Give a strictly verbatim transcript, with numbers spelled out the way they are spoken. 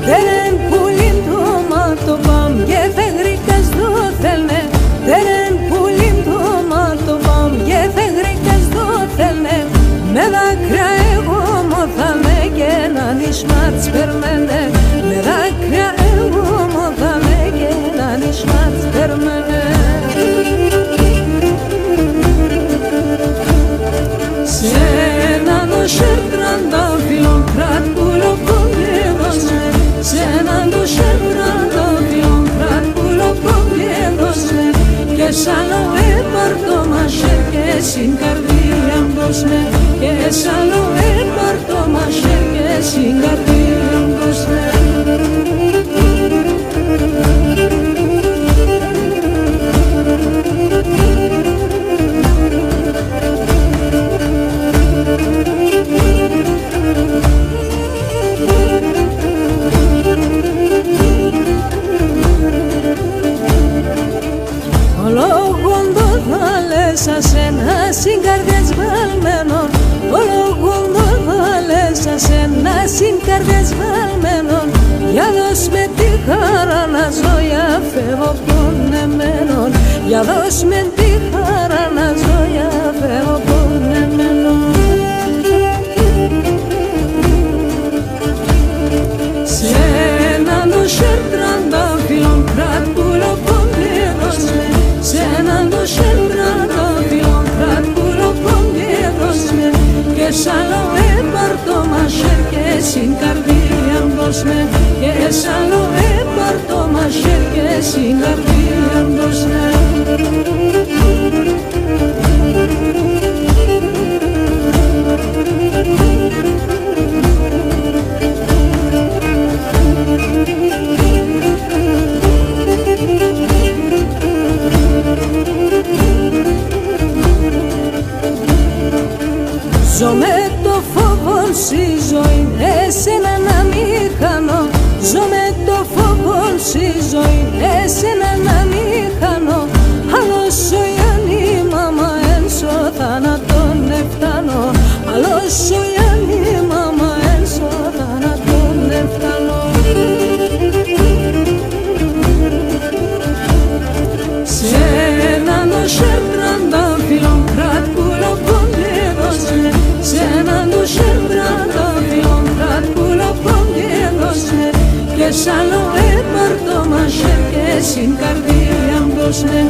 Τέρεν πουλίν τ' όμα το πάμ' και φεγρικάς ντο θέλ'νε. Τέρεν πουλίν τ' όμα το πάμ' και φεγρικάς ντο θέλ'νε. Με δάκρυα εγώ μοθάμαι κι έναν εις μ' ατ'ς περμέν'νε. Με δάκρυα εγώ μοθάμαι κι έναν εις μ' ατ'ς περμέν'νε. Σ' έναν ντο χ̌αίρ' τραντάφυλλον, κράτ' πουλοπόν και δώσ' με. Σ' έναν ντο χ̌αίρ' τραντάφυλλον, κράτ' πουλοπόν και δώσ' με. Κι εσ' άλλο έπαρ' το μαχ̌αίρ' και σην καρδίαν δώσ' με. Κι εσ' άλλο έπαρ' το μαχ̌αίρ' και σην καρδίαν δώσ' με. Ολόγον ντο θα λες ας σένα σην καρδίαν εσβαλμένον. Ολόγον ντο θα λες ας σένα σην καρδίαν εσβαλμένον. Για δώσ' με τη χαράν να ζω, για φεύω πονεμένον. Για δώσ' με τη χαράν να ζω, για φεύω πονεμένον. Σ' έναν ντο χ̌αίρ' τραντάφυλλον, κράτ' πουλοπόν και δώσ' με. Σ' έναν ντο χ̌αίρ' τραντάφυλλον, κράτ' πουλοπόν και δώσ' με. Κι εσ' άλλο έπαρ' το μαχ̌αίρ' και σην καρδίαν δώσ' με. Κι εσ' άλλο έπαρ' το μαχ̌αίρ' και σην καρδίαν δώσ' με. Ζω με το φόβον ση ζωήν, εσέναν να μη χάνω. Ζω με το φόβον ση ζωήν, εσέναν να μη χάνω. Άλλο σο Γιάννη μ' άμα έν' σο θάνατον εφτάνω. Άλλο σο Γιάννη μ' άμα έν' σο θάνατον εφτάνω. Σ' έναν ντο χ̌αίρ' τραντάφυλλον, κράτ' πουλοπόν και δώσ' με. Σ' έναν ντο χ̌αίρ' τραντάφυλλον, κράτ' πουλοπόν και δώσ' με. Κι εσ' άλλο έπαρ' το μαχ̌αίρ' και σην καρδίαν δώσ' με.